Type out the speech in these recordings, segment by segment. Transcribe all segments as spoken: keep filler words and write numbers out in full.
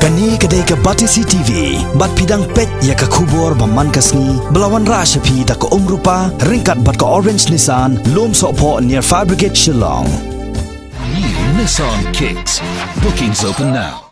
Kane ka dei ka Batesi T V, bad phi dang peit ïa ka khubor ba man ka sngi, ba la wanrah sha phi da ka Umrupa, ryngkat bad ka Orange Nissan, Lumsohphoh near Fire Brigade Shillong. New Nissan Kicks. Bookings open now.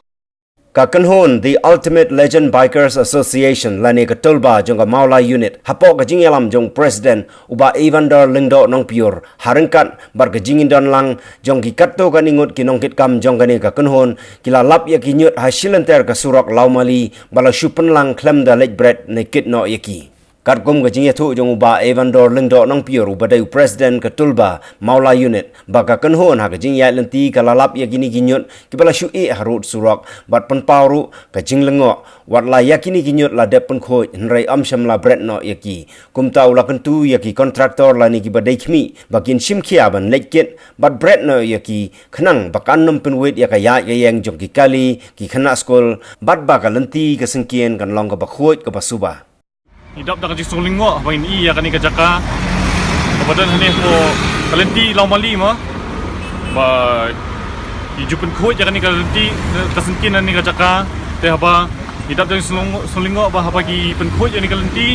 Ka kynhun The Ultimate Legend Bikers Association lane ka Tulba jong ka Mawlai Unit, hapoh ka jingïalam jong President u Bah Evander Lyngdoh Nongpyiur, ha ryngkat bad ka jingïadon lang jong ki katto katne ngut ki nongkitkam jong kane ka kynhun, ki la lap ïa ki ñiut ha shilynter ka surok Lawmali, ba la shu pynlang khlem da leit bret ne kit noh ïa ki. Katkum ka jingïathuh jong u Bah Evander Lyngdoh Nongpyiur, uba dei u President ka Tulba Mawlai Unit, ba ka kynhun ha ka jingïaid lynti ka la lap ïa kine ki ñiut kiba la shu ïeh harud surok, bad pynpaw ruh ka jinglyngngoh, wat la ïa kine ki ñiut la dep pynkhuid, hynrei ym shym la bret noh ïa ki. Kumta u la kyntu ïa ki kontraktor lane kiba dei khmih ba kin shim khia ban leit kit bad bret noh ïa ki, khnang ba kan ym pynwit ïa ka ïaid ka ïeng jong ki kali, ki khynnah skul, bad ba ka lynti ka syngkien kan long kaba khuid kaba suba. Ngi dap da ka jingsngew lyngngoh ba ngin ïoh ïa kane ka jaka kaba don hangne hapoh ka lynti Lawmali mo, ba ki ju pynkhuid ïa kane ka lynti, ka syngkien hangne ka jaka. Te haba ngi dap da ka jingsngew lyngngoh ba haba ki pynkhuid ïa kane ka lynti,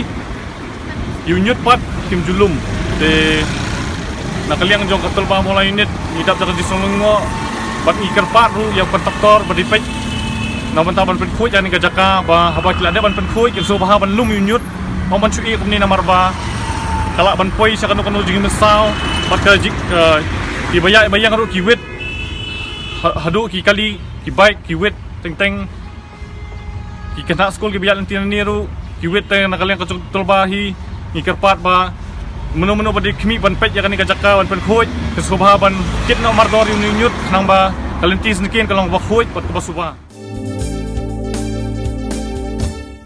ïa u ñiut pat kim ju lum. Te na ka liang jong ka Tulba Mawlai Unit, ngi dap da ka jingsngew lyngngoh bad ngi kyrpad ruh ïa u kontraktor ba dei peit na bynta ban pynkhuid ïa kane ka jaka, ba haba ki la dep ban pynkhuid, kin sngewbha ban lum ïa u ñiut, ym ban shu ïeh kumne, namar ba ka lah ban poi sha kano kano jingmynsaw, bad ka jing, eh, kiba ïaid ba ïeng ruh ki wit, ha-, haduh ki kali, ki bike, ki wit teng teng. Ki khynnah skul kiba ïaid lynti nangne ruh ki wit. Te na ka liang ka jong ka Tulba hi, ngi kyrpad ba mano mano ba dei khmih ban peit ïa kane ka jaka ban pynkhuid, kin sngewbha ban kit noh mardor ïa une u ñiut, khnang ba ka lynti syngkien kan long kaba khuid bad kaba suba.